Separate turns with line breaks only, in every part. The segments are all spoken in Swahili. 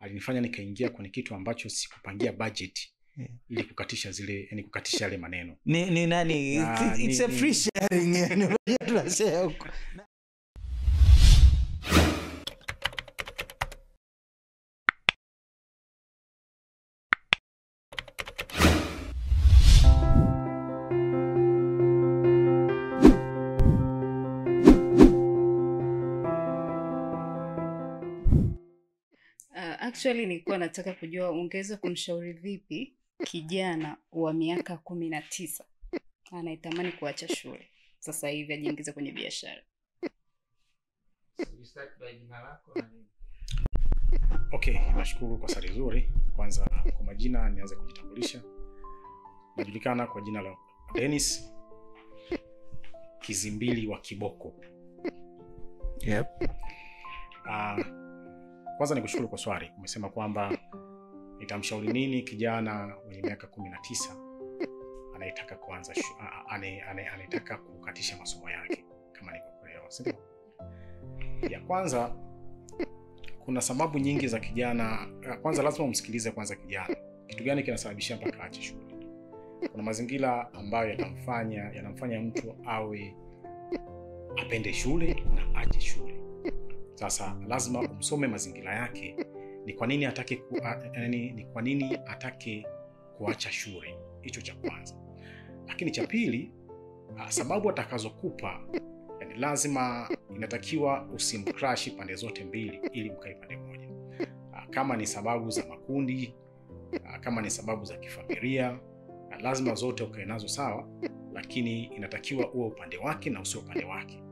Alinifanya nikaingia kwenye kitu ambacho sikupangia budget ili kukatisha zile, yani kukatisha yale maneno.
Ni nani? It's a free sharing. Yani tunashare huko.
Actually nilikuwa nataka kujua ungeweza kumshauri vipi kijana wa miaka 19 anayetamani kuacha shule sasa hivi ajiingize kwenye biashara.
Okay, nashukuru kwa swali zuri. Kwanza kwa majina nianze kujitambulisha. Najulikana kwa jina la Dennis Kizimbili wa Kiboko.
Yep.
Kwanza nikushukuru kwa swali. Umesema kwamba nitamshauri nini kijana mwenye miaka 19 anayetaka kuanza anayetaka kukatisha masomo yake kama nilivyokuelewa, si ndio? Ya kwanza, kuna sababu nyingi za kijana. Kwanza lazima umsikilize kwanza kijana. Kitu gani kinasababisha mpaka aache shule? Kuna mazingira ambayo yanamfanya mtu awe apende shule na aache shule. Sasa lazima umsome mazingira yake, ni kwa nini atake ni kwa nini atake kuacha shule. Hicho cha kwanza. Lakini cha pili, sababu atakazokupa, yani lazima inatakiwa usimcrash pande zote mbili ili mkae pande moja. Kama ni sababu za makundi, kama ni sababu za kifamilia, lazima zote ukae nazo sawa, lakini inatakiwa uwe upande wake na usio upande wake.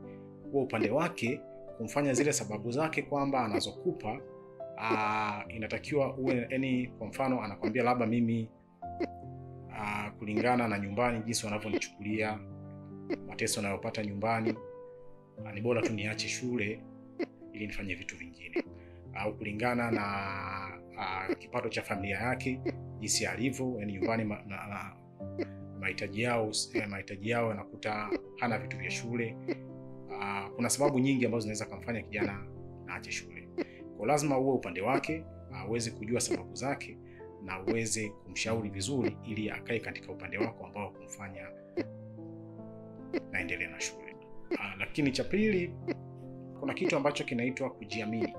Uwe upande wake kumfanya zile sababu zake kwamba anazokupa, inatakiwa uwe, yani kwa mfano anakuambia labda mimi kulingana na nyumbani jinsi wanavyonichukulia, mateso ninayopata nyumbani, ni bora tu niache shule ili nifanye vitu vingine, au kulingana na kipato cha familia yake jinsi alivyo, yani nyumbani mahitaji yao anakuta hana vitu vya shule. Kuna sababu nyingi ambazo zinaweza kumfanya kijana aache shule. Kwa lazima uwe upande wake, uweze kujua sababu zake na uweze kumshauri vizuri ili akae katika upande wako ambao kumfanya naendelee na shule. Lakini cha pili, kuna kitu ambacho kinaitwa kujiamini.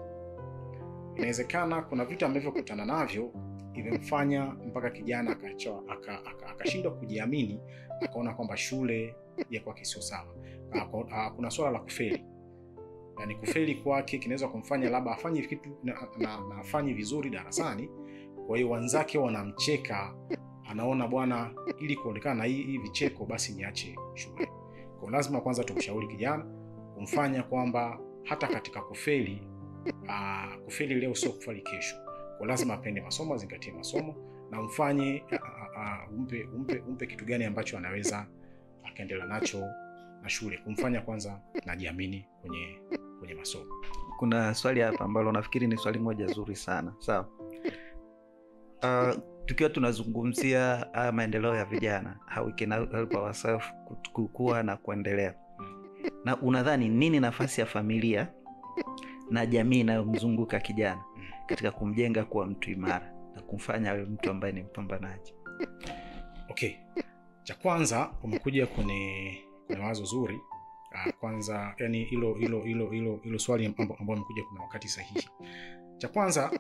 Inawezekana kuna vitu ambavyo kutana navyo imemfanya mpaka kijana akashindwa kujiamini, akaona kwamba shule ya kwake sio sawa. Kuna swala la kufeli. Yaani kufeli kwake kinaweza kumfanya labda afanye kitu na afanye vizuri darasani, kwa hiyo wenzake wanamcheka, anaona bwana ili kuonekana na hii vicheko basi niache shule. Kwa lazima kwanza tumshauri kijana kumfanya kwamba hata katika kufeli, kufeli leo sio kufeli kesho. Kwa lazima apende masomo, azingatie masomo na umfanye umpe kitu gani ambacho anaweza akaendelea nacho na shule, kumfanya kwanza najiamini kwenye masomo.
Kuna swali hapa ambalo nafikiri ni swali moja zuri sana. Sawa. Tukiwa tunazungumzia maendeleo ya vijana, how we can help ourselves kukua na kuendelea. Na unadhani nini nafasi ya familia na jamii inayomzunguka kijana katika kumjenga kuwa mtu imara na kumfanya awe mtu ambaye ni mpambanaji?
Okay. Cha kwanza umekuja kwenye wazo zuri. Kwanza yani hilo swali ambalo umekuja kuna wakati sahihi. Cha kwanza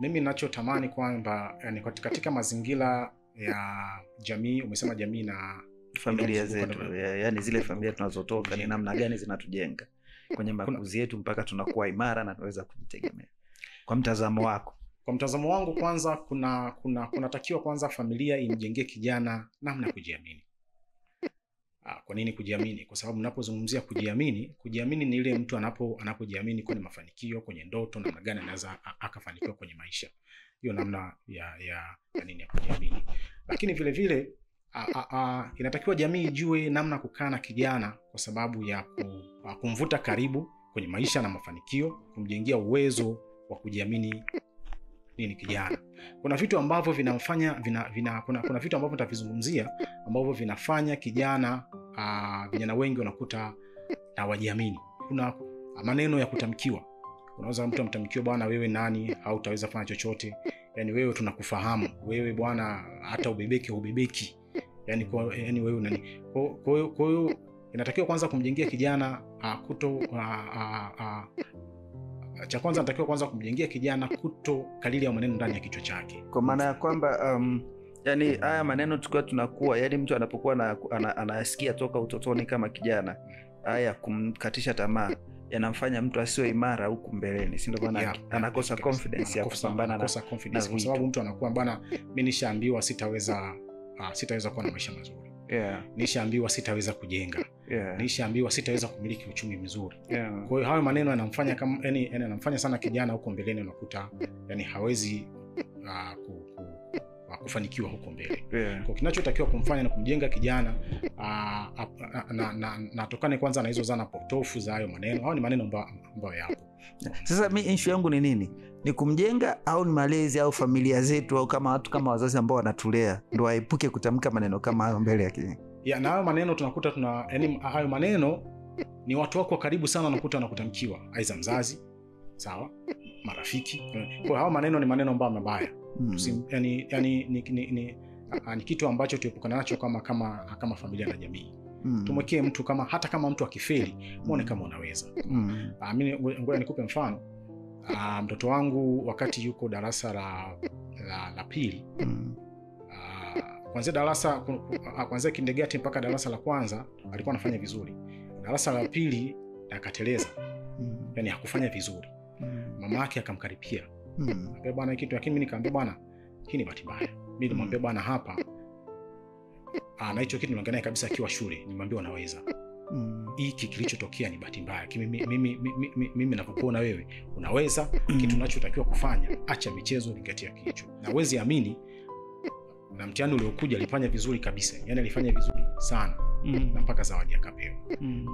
mimi ninachotamani kwamba yani katika mazingira ya jamii, umesema jamii na
familia zetu, yani zile familia tunazotoka ni namna gani zinatujenga kwenye makuzi yetu mpaka tunakuwa imara na tunaweza kujitegemea. Kwa mtazamo wako?
Kwa mtazamo wangu kwanza kunatakiwa kwanza familia imjengee kijana namna ya kujiamini. Kwa nini kujiamini? Kwa sababu ninapozungumzia kujiamini, kujiamini ni ile mtu anapojiamini kwenye mafanikio, kwenye ndoto, namna gani anaweza akafanikiwa kwenye maisha. Hiyo namna ya nini ya kujiamini. Lakini vile vile inatakiwa jamii ijue namna kukaa na kijana kwa sababu ya kumvuta karibu kwenye maisha na mafanikio, kumjengea uwezo wa kujiamini nini kijana. Kuna vitu ambavyo vinamfanya kuna vitu ambavyo nitavizungumzia ambavyo vinafanya kijana, vijana wengi wanakuta na wajiamini. Kuna maneno ya kutamkiwa. Unaweza mtu amtamkiwe bwana wewe nani, hautaweza kufanya chochote. Yaani wewe tunakufahamu, wewe bwana hata ubebeke ubebeki. Yaani kwa yani wewe nani. Kwa hiyo inatakiwa kwanza kumjengea kijana cha kwanza inatakiwa kwanza kumjengea kijana kuto kalili ya maneno ndani ya kichwa chake.
Kwa maana ya kwamba yani haya maneno tukiwa tunakuwa, yani mtu anapokuwa anasikia toka utotoni kama kijana, haya kumkatisha tamaa yanamfanya mtu asiwe imara huku mbeleni, si ndio maana anakosa confidence ya kupambana na
confidence, kwa sababu mtu anakuwa bwana mimi nishaambiwa sitaweza kuwa na maisha mazuri. Nishaambiwa sitaweza kujenga. Nishaambiwa sitaweza kumiliki uchumi mzuri. Kwa hiyo hayo maneno yanamfanya kama yani yanamfanya sana kijana huko mbeleni, unakuta yani hawezi kufanikiwa huko mbele. Kwa kinachotakiwa kumfanya na kumjenga kijana na tokane kwanza na hizo zana potofu za hayo maneno. Hayo ni maneno ambayo yapo.
Sasa mimi issue yangu ni nini? Ni kumjenga au ni malezi au familia zetu au kama watu kama wazazi ambao wanatulea ndio waepuke kutamka maneno kama hayo mbele ya kijana?
Ya, na hayo maneno tunakuta yani hayo maneno ni watu wako karibu sana unakuta wanakutamkiwa, aidha mzazi, sawa, marafiki. Kwa hiyo hayo maneno ni maneno ambayo mabaya. Yani ni kitu ambacho tuepukana nacho kama familia na jamii. Tumwekee mtu kama hata kama mtu akifeli, muone kama unaweza. Mimi ngoja nikupe mfano. Mtoto wangu wakati yuko darasa la pili, kuanzia darasa kuanzia kindergarten mpaka darasa la kwanza alikuwa anafanya vizuri. Darasa la pili akateleza. Yani hakufanya vizuri. Mama yake akamkaripia. Akamwambia bwana kitu, lakini mimi nikamwambia bwana hii ni bahati mbaya. Mimi nilimwambia bwana hapa na hicho kitu nimeangalia kabisa akiwa shule, nilimwambia unaweza. Hiki kilichotokea ni bahati mbaya. Mimi ninapokuona wewe unaweza, kitu unachotakiwa kufanya acha michezo, zingatia kichwa. Na huwezi amini, na mtihani uliokuja alifanya vizuri kabisa. Yaani alifanya vizuri sana. Na mpaka zawadi akapewa.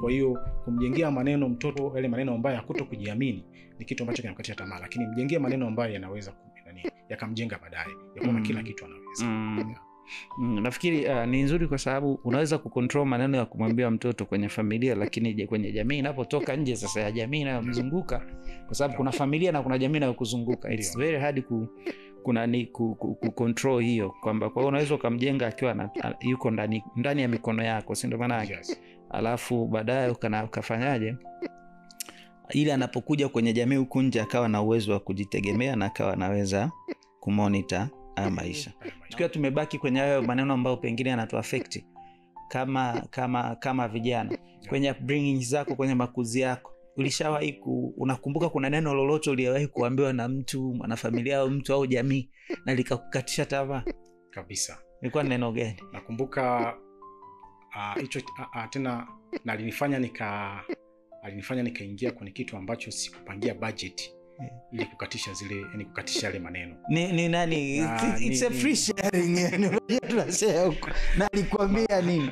Kwa hiyo kumjengea maneno mtoto yale maneno ambayo hakuto kujiamini ni kitu ambacho kinamkatisha tamaa, lakini mjengee maneno ambayo yanaweza yakamjenga baadaye, ya kwamba kila kitu anaweza.
Nafikiri ni nzuri kwa sababu unaweza kucontrol maneno ya kumwambia mtoto kwenye familia, lakini je kwenye jamii inapotoka nje sasa ya jamii inayomzunguka, kwa sababu kuna familia na kuna jamii inayokuzunguka, it's very hard ku control hiyo, kwamba kwa hiyo unaweza kumjenga akiwa yuko ndani ya mikono yako, si ndio maana yake?
Yes.
Alafu baadaye ukafanyaje ili anapokuja kwenye jamii huku nje akawa na uwezo wa kujitegemea na akawa anaweza kumonitor maisha. Tukiwa tumebaki kwenye hayo maneno ambayo pengine yanatuaffect kama vijana, kwenye upbringing zako, kwenye makuzi yako, ulishawahi unakumbuka kuna neno lolote uliwahi kuambiwa na mtu, mwanafamilia au mtu au jamii na likakukatisha tamaa?
Kabisa.
Ilikuwa neno gani?
Nakumbuka hicho tena, na alinifanya nikaingia kwenye kitu ambacho sikupangia budget ili kukatisha zile, yani kukatisha yale maneno.
Ni nani? It's a free sharing, yani tunashare huko. Na alikwambia nini?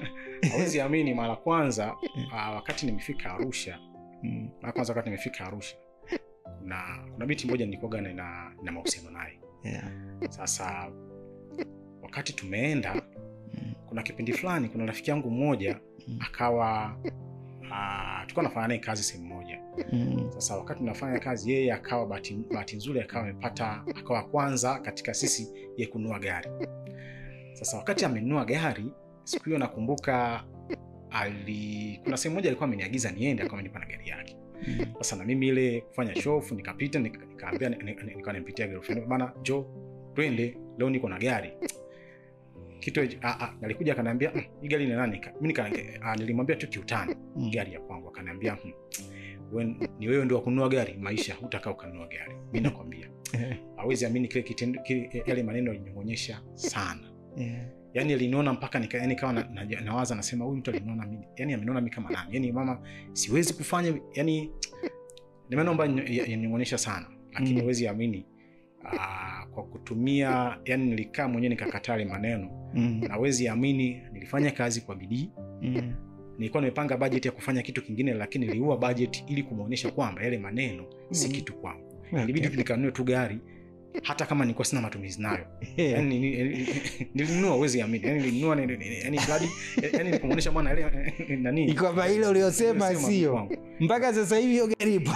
Hawezi amini, mara kwanza wakati nimefika Arusha, mara kwanza wakati nimefika Arusha, kuna binti moja nilikuwa na mahusiano naye. Sasa wakati tumeenda, kuna kipindi fulani kuna rafiki yangu mmoja akawa tulikuwa tunafanya naye kazi sehemu moja. Sasa wakati tunafanya kazi yeye akawa bahati nzuri akawa amepata, akawa kwanza katika sisi yeye kununua gari. Sasa wakati amenunua gari siku hiyo nakumbuka kuna sehemu moja alikuwa ameniagiza niende, akawa amenipa na gari yake. Sasa na mimi ile kufanya show nikapita, nikaambia nikawa nimpitia girlfriend, bana jo twende leo niko na gari. Kitu alikuja akaniambia hii gari ni nani? Mimi nilimwambia tu kiutani gari ya kwangu. Akaniambia ni wewe ndio wa kununua gari, maisha hutakaa ukanunua gari. Mimi nakwambia. Hawezi amini kile kitendo, yale maneno alinionyesha sana. Yaani aliniona mpaka yani kama nawaza nasema huyu mtu aliniona mimi. Yaani ameniona mimi kama nani? Yaani mama siwezi kufanya, yani ni maneno ambayo yalinionyesha sana. Lakini hawezi amini kwa kutumia, yani nilikaa mwenyewe nikakataa yale maneno. Na hawezi amini nilifanya kazi kwa bidii. Nilikuwa nimepanga budget ya kufanya kitu kingine, lakini niliua budget ili kumuonesha kwamba yale maneno si kitu kwangu. Ilibidi nikanunue tu gari Hata kama nilikuwa sina matumizi nayo. Yaani nilinunua, huwezi amini. Yaani nilinunua, yaani bloody, yaani nikumuonesha bwana ile nani.
Kwamba ile uliyosema sio. Mpaka sasa hivi hiyo gari ipo.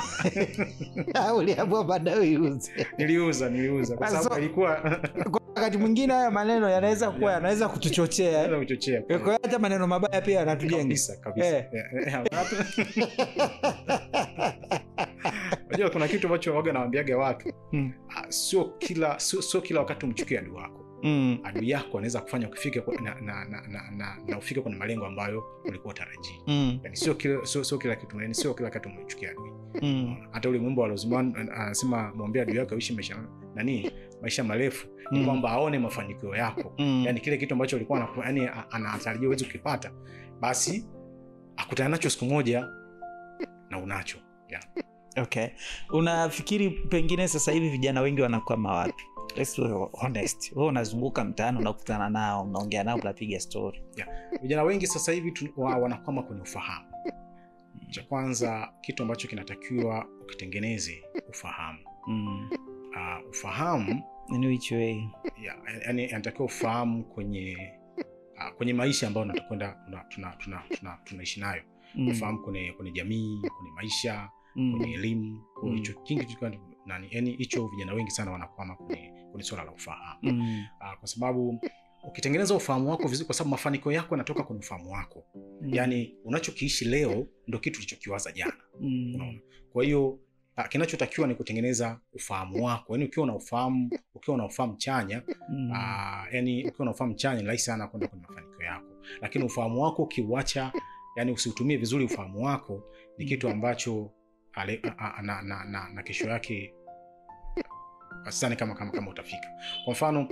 Au uliamua baadaye uiuze?
Niliuza kwa sababu ilikuwa
wakati mwingine haya maneno yanaweza kuwa yanaweza kutuchochea.
Yanaweza kuchochea.
Kwa hiyo hata maneno mabaya pia yanatujenga.
Kabisa kabisa. Unajua kuna kitu ambacho waga nawaambiaga watu. Sio kila wakati umchukie adui wako. Adui yako anaweza kufanya ukifike na ufike kwenye malengo ambayo ulikuwa utarajii. Yaani sio kila kitu, yaani sio kila kitu umchukie adui. Hata ule mwimbo wa Rosemary anasema mwambie adui yako aishi maisha nani? Maisha marefu, ni kwamba aone mafanikio yako. Yaani kile kitu ambacho ulikuwa yaani anatarajia uweze kukipata, basi akutana nacho siku moja na unacho. Yeah.
Okay. Unafikiri pengine sasa hivi vijana wengi wanakwama wapi? Let's be honest. Wewe unazunguka mtaani, unakutana nao, unaongea nao, unapiga story.
Yeah. Vijana wengi sasa hivi wanakwama kwenye ufahamu. Cha kwanza kitu ambacho kinatakiwa ukitengeneze ufahamu. Ufahamu
in which way?
Yeah, yani anatakiwa ufahamu kwenye maisha ambayo tunakwenda tunaishi nayo. Ufahamu kwenye jamii, kwenye maisha, kwenye elimu, kwa hicho kingi nani, yani hicho vijana wengi sana wanakwama kwenye swala la ufahamu. Kwa sababu ukitengeneza ufahamu wako vizuri, kwa sababu mafanikio yako yanatoka kwenye ufahamu wako. Yaani unachokiishi leo ndio kitu ulichokiwaza jana. Unaona? Kwa hiyo kinachotakiwa ni kutengeneza ufahamu wako. Yaani ukiwa na ufahamu chanya, yaani ukiwa na ufahamu chanya ni rahisi sana kwenda kwenye mafanikio yako. Lakini ufahamu wako ukiuacha, yani usiutumie vizuri ufahamu wako, ni kitu ambacho na kesho yake asani kama utafika. Kwa mfano,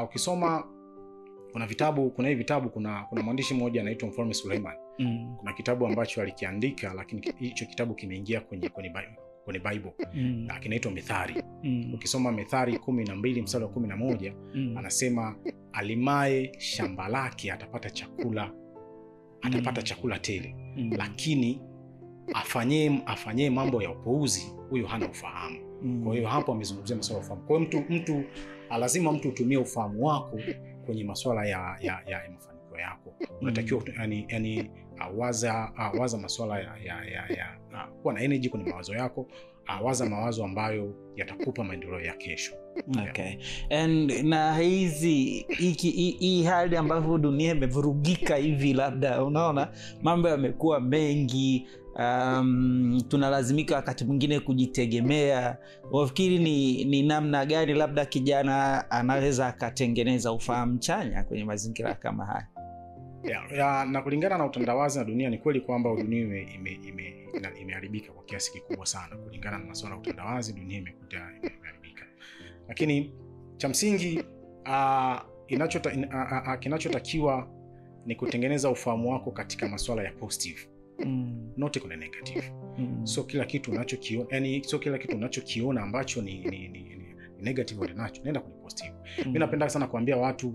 ukisoma kuna vitabu, kuna hivi vitabu, kuna mwandishi mmoja anaitwa Mfalme Suleiman. Kuna kitabu ambacho alikiandika, lakini hicho kitabu kimeingia kwenye Bible. Na kinaitwa Methali. Ukisoma Methali 12 mstari wa 11, anasema alimaye shamba lake atapata chakula tele. Lakini afanyie mambo ya upuuzi, huyo hana ufahamu. Kwa hiyo hapo amezungumzia masuala ya ufahamu. Kwa hiyo mtu lazima mtu utumie ufahamu wako kwenye masuala ya mafanikio yako. Unatakiwa yani waza masuala ya kuwa na energy kwenye mawazo yako, waza mawazo ambayo yatakupa maendeleo ya kesho.
Okay. And na hizi hii hali ambavyo dunia imevurugika hivi, labda unaona mambo yamekuwa mengi, tunalazimika wakati mwingine kujitegemea. Wafikiri ni namna gani labda kijana anaweza akatengeneza ufahamu chanya kwenye mazingira kama haya?
Na kulingana na utandawazi na dunia, ni kweli kwamba dunia imeharibika kwa kiasi kikubwa sana. Kulingana na masuala ya utandawazi, dunia imeharibika. Lakini cha msingi kinachotakiwa ni kutengeneza ufahamu wako katika masuala ya positive. Not kwenye negative. So kila kitu unachokiona, yani sio kila kitu unachokiona ambacho ni negative au nacho, nenda kwenye positive. Mimi napenda sana kuambia watu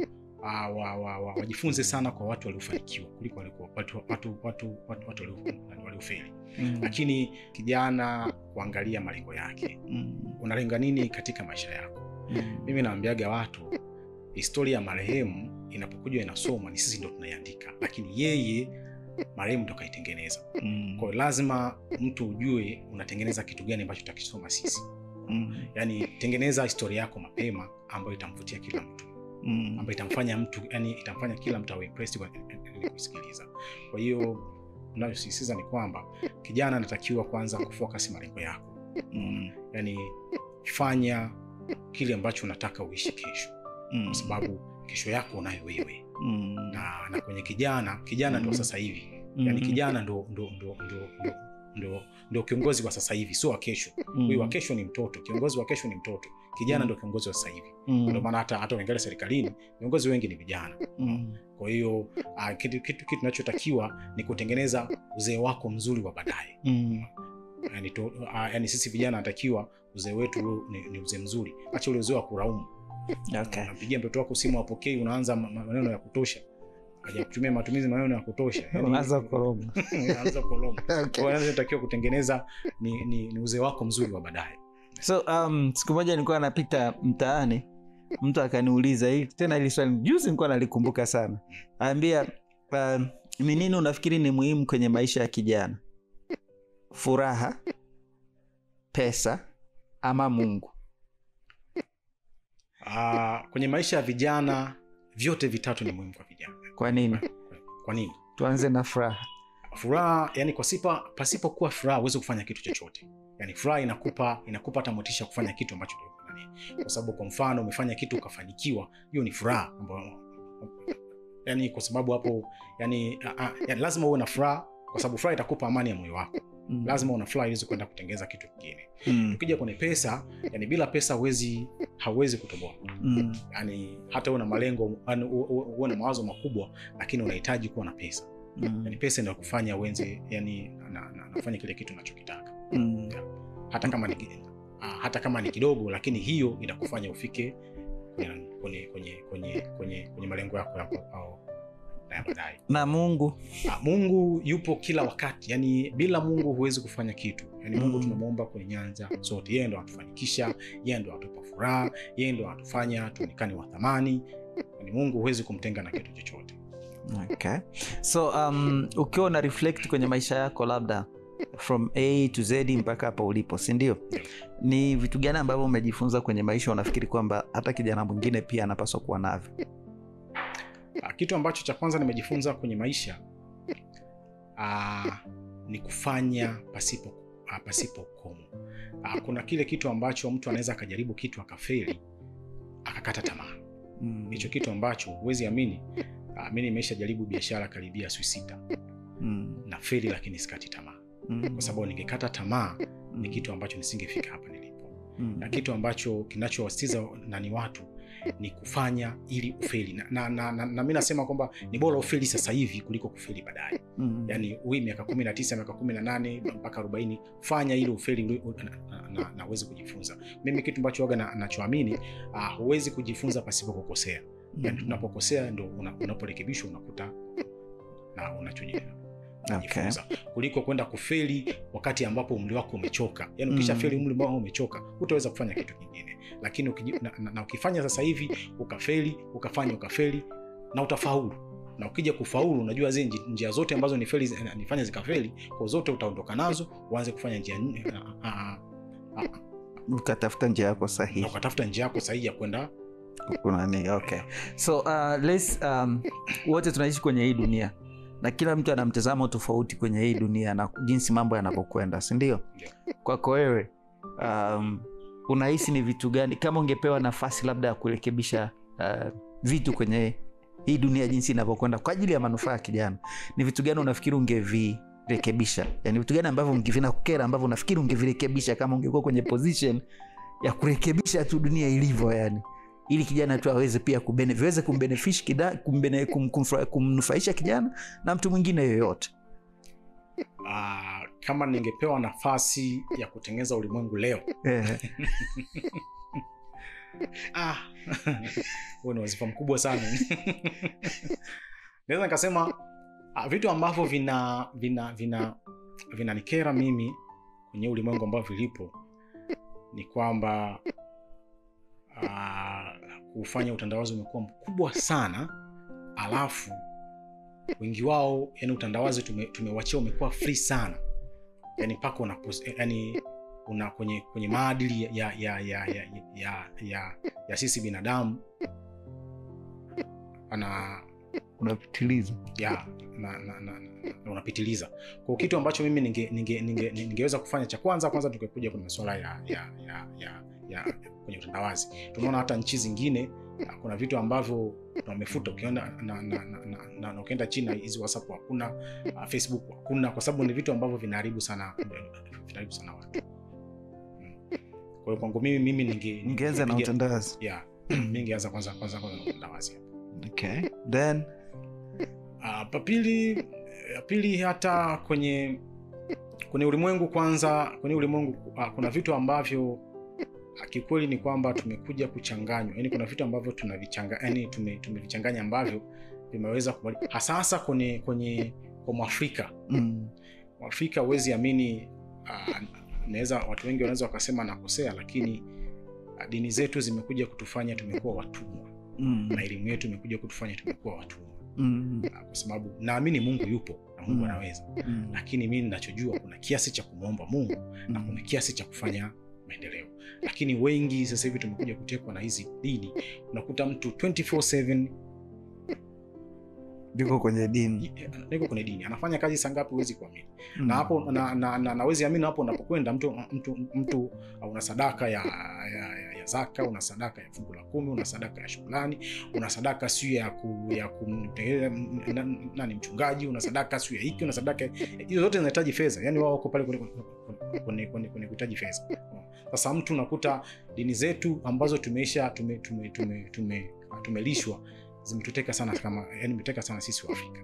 wajifunze sana kwa watu waliofanikiwa kuliko watu waliofeli. Lakini kijana kuangalia malengo yake. Unalenga nini katika maisha yako? Mimi naambiaga watu, historia ya marehemu inapokuja inasoma ni sisi ndio tunaiandika, lakini yeye marehemu ndo kaitengeneza. Kwa hiyo lazima mtu ujue unatengeneza kitu gani ambacho tutakisoma sisi. Yaani tengeneza historia yako mapema ambayo itamvutia kila mtu. Ambayo itamfanya mtu, yani itamfanya kila mtu awe impressed kwa kusikiliza. Kwa hiyo ninachosisitiza ni kwamba kijana anatakiwa kwanza kufocus malengo yako. Yaani fanya kile ambacho unataka uishi kesho. Kwa sababu kesho yako unayo wewe. Na kwenye kijana ndio sasa hivi. Yaani kijana ndio kiongozi wa sasa hivi, sio wa kesho. Huyu wa kesho ni mtoto, kiongozi wa kesho ni mtoto. Kijana ndio kiongozi wa sasa hivi. Ndio maana hata uangalia serikalini, viongozi wengi ni vijana. Kwa hiyo kitu kinachotakiwa ni kutengeneza uzee wako mzuri wa baadaye. Yaani sisi vijana natakiwa uzee wetu ni uzee mzuri. Acha ule uzee wa kulaumu.
Okay.
Unampigia mtoto wako simu apokei, unaanza maneno ya kutosha. Hajakutumia matumizi maneno ya kutosha.
Unaanza kulaumu.
Unaanza kulaumu.
Okay.
Kwa hiyo unatakiwa kutengeneza ni uzee wako mzuri wa baadaye.
So siku moja nilikuwa napita mtaani, mtu akaniuliza hii tena hili swali juzi nilikuwa nalikumbuka sana. Anambia ni nini unafikiri ni muhimu kwenye maisha ya kijana? Furaha, pesa ama Mungu?
Kwenye maisha ya vijana vyote vitatu ni muhimu kwa vijana.
Kwa nini?
Kwa nini?
Tuanze na furaha.
Furaha, yani pasipokuwa furaha huwezi kufanya kitu chochote. Yani furaha inakupa hata motisha kufanya kitu ambacho nani. Kwa sababu kwa mfano umefanya kitu ukafanikiwa, hiyo ni furaha. Yani kwa sababu hapo yani lazima uwe na furaha, kwa sababu furaha itakupa amani ya moyo wako. Lazima una furaha ili kwenda kutengeneza kitu kingine. Ukija kwenye pesa, yani bila pesa hauwezi kutoboa. Yani hata una malengo, uwe na mawazo makubwa, lakini unahitaji kuwa na pesa. Yani pesa ndio kufanya uenze, yani na kufanya kile kitu unachokitaka. Hata kama ni kidogo, lakini hiyo inakufanya ufike kwenye malengo yako au na baadaye.
Na Mungu?
Mungu yupo kila wakati. Yani bila Mungu huwezi kufanya kitu. Yani Mungu tunamuomba kwenye nyanja zote. Yeye ndo atufanikisha, yeye ndo atupa furaha, yeye ndo atufanya tuonekane wa thamani. Yani Mungu huwezi kumtenga na kitu chochote.
Okay. So ukiwa una reflect kwenye maisha yako labda from A to Z mpaka hapa ulipo, si ndio?
Yeah.
Ni vitu gani ambavyo umejifunza kwenye maisha unafikiri kwamba hata kijana mwingine pia anapaswa kuwa navyo?
Kitu ambacho cha kwanza nimejifunza kwenye maisha ni kufanya pasipo ukomo. Kuna kile kitu ambacho mtu anaweza akajaribu kitu akafeli akakata tamaa. Hicho kitu ambacho huwezi amini, mimi nimeshajaribu biashara karibia siku 6. Na feli, lakini sikati tamaa. Kwa sababu ningekata tamaa ni kitu ambacho nisingefika hapa nilipo. Na kitu ambacho kinachowasitiza na ni watu ni kufanya ili ufeli. Na mimi nasema kwamba ni bora ufeli sasa hivi kuliko kufeli baadaye. Yani wewe miaka 19, miaka 18 mpaka 40, fanya ili ufeli na uweze kujifunza. Mimi kitu ambacho huaga nachoamini, huwezi kujifunza pasipo kukosea. Yani tunapokosea ndio unaporekebishwa, unakuta na unachojifunza.
Okay.
Kuliko kwenda kufeli wakati ambapo umri wako umechoka. Yaani ukishafeli umri wako umechoka, hutaweza kufanya kitu kingine. Lakini na ukifanya sasa hivi ukafeli, ukafanya ukafeli na utafaulu. Na ukija kufaulu unajua zile njia zote ambazo ni feli nifanya zikafeli, kwa zote utaondoka nazo, uanze kufanya njia
ukatafuta njia yako sahihi.
Na ukatafuta njia yako sahihi ya kwenda
kuna nini. Okay. So let's wote tunaishi kwenye hii dunia. Na kila mtu ana mtazamo tofauti kwenye hii dunia na jinsi mambo yanapokwenda, si ndio?
Yeah.
Kwako wewe, unahisi ni vitu gani kama ungepewa nafasi labda ya kurekebisha vitu kwenye hii dunia jinsi inavyokwenda kwa ajili ya manufaa ya kijana, ni vitu gani unafikiri ungevirekebisha? Yaani vitu gani ambavyo vinakukera ambavyo unafikiri ungevirekebisha kama ungekuwa kwenye position ya kurekebisha tu dunia ilivyo, yani ili kijana tu aweze pia kubenefit, kumnufaisha kijana na mtu mwingine yoyote?
Kama ningepewa nafasi ya kutengeneza ulimwengu leo. Huo ni wazifa mkubwa sana. Naweza nikasema vitu ambavyo vinanikera mimi kwenye ulimwengu ambao vilipo ni kwamba kufanya utandawazi umekuwa mkubwa sana, alafu wengi wao yani utandawazi tumeuachia umekuwa free sana. Yani pako yani una kwenye maadili ya sisi binadamu ana
unapitiliza.
Ya na unapitiliza. Kwa kitu ambacho mimi ningeweza kufanya cha kwanza tungekuja kwenye masuala ya kwenye utandawazi. Tunaona hata nchi zingine kuna vitu ambavyo wamefuta. Ukienda na ukienda China hizi WhatsApp hakuna, Facebook hakuna, kwa sababu ni vitu ambavyo vinaharibu sana watu. Kwa hiyo kwangu mimi ningeanza
na utandawazi.
Yeah, mimi ningeanza kwanza na utandawazi.
Okay. Then
pili hata kwenye ulimwengu kwanza, kwenye ulimwengu kuna vitu ambavyo kikweli ni kwamba tumekuja kuchanganywa. Yaani kuna vitu ambavyo tunavichanganya, yani tumevichanganya ambavyo vimeweza kubadilika. Hasa kwenye kwa Mwafrika. Mwafrika huwezi amini, Naweza watu wengi wanaweza wakasema nakosea, lakini dini zetu zimekuja kutufanya tumekuwa watumwa. Na elimu yetu imekuja kutufanya tumekuwa watumwa. Kwa sababu naamini Mungu yupo na Mungu anaweza. Lakini mimi ninachojua kuna kiasi cha kumuomba Mungu na kuna kiasi cha kufanya maendeleo. Lakini wengi sasa hivi tumekuja kutekwa na hizi dini. Unakuta mtu 24/7
yuko kwenye dini.
Yuko kwenye dini. Anafanya kazi saa ngapi huwezi kuamini. Na hapo na huwezi amini hapo unapokwenda mtu una sadaka ya zaka, una sadaka ya fungu la 10, una sadaka ya shukrani, una sadaka sio ya kumtengeneza nani mchungaji, una sadaka sio ya hiki, una sadaka hizo zote zinahitaji fedha. Yaani wao wako pale kwenye kuhitaji fedha. Sasa mtu unakuta dini zetu ambazo tumeisha tumelishwa zimetuteka sana, kama yani zimetuteka sana sisi wa Afrika.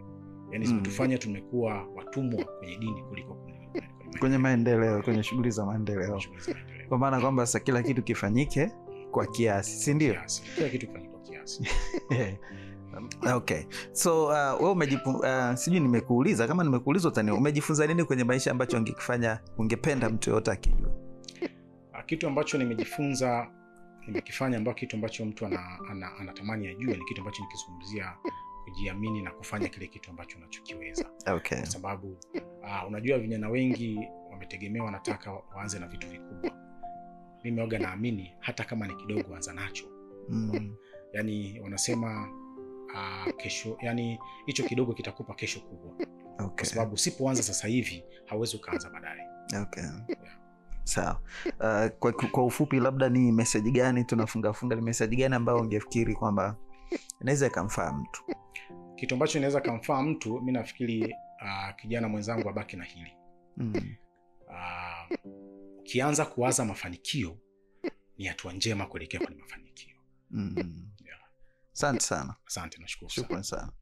Yaani zimetufanya tumekuwa watumwa kwenye dini kuliko
kwenye maendeleo, kwenye shughuli za maendeleo. Kwa maana kwamba sasa kila kitu kifanyike kwa kiasi, si ndio?
Kila kitu kifanyike kwa kiasi.
Okay. So wewe sijui nimekuuliza, kama nimekuuliza utani, umejifunza nini kwenye maisha ambacho ungekifanya ungependa mtu yote akijua?
Kitu ambacho nimejifunza nimekifanya, ambacho kitu ambacho mtu anatamani ajue, ni kitu ambacho nikizungumzia kujiamini na kufanya kile kitu ambacho unachokiweza.
Okay.
Kwa sababu unajua vijana wengi wametegemea, wanataka waanze na vitu vikubwa. Mimi waga naamini hata kama ni kidogo anza nacho. Yaani wanasema kesho, yani hicho kidogo kitakupa kesho kubwa.
Okay.
Kwa sababu usipoanza sasa hivi hauwezi ukaanza baadaye.
Okay.
Yeah.
Sawa. Kwa ufupi labda ni message gani tunafunga funga, ni message gani ambayo ungefikiri kwamba inaweza ikamfaa mtu?
Kitu ambacho inaweza kumfaa mtu, mimi nafikiri kijana mwenzangu abaki na hili. Ukianza kuwaza mafanikio ni hatua njema kuelekea kwenye mafanikio. Yeah.
Asante sana.
Asante, nashukuru sana.
Shukrani sana.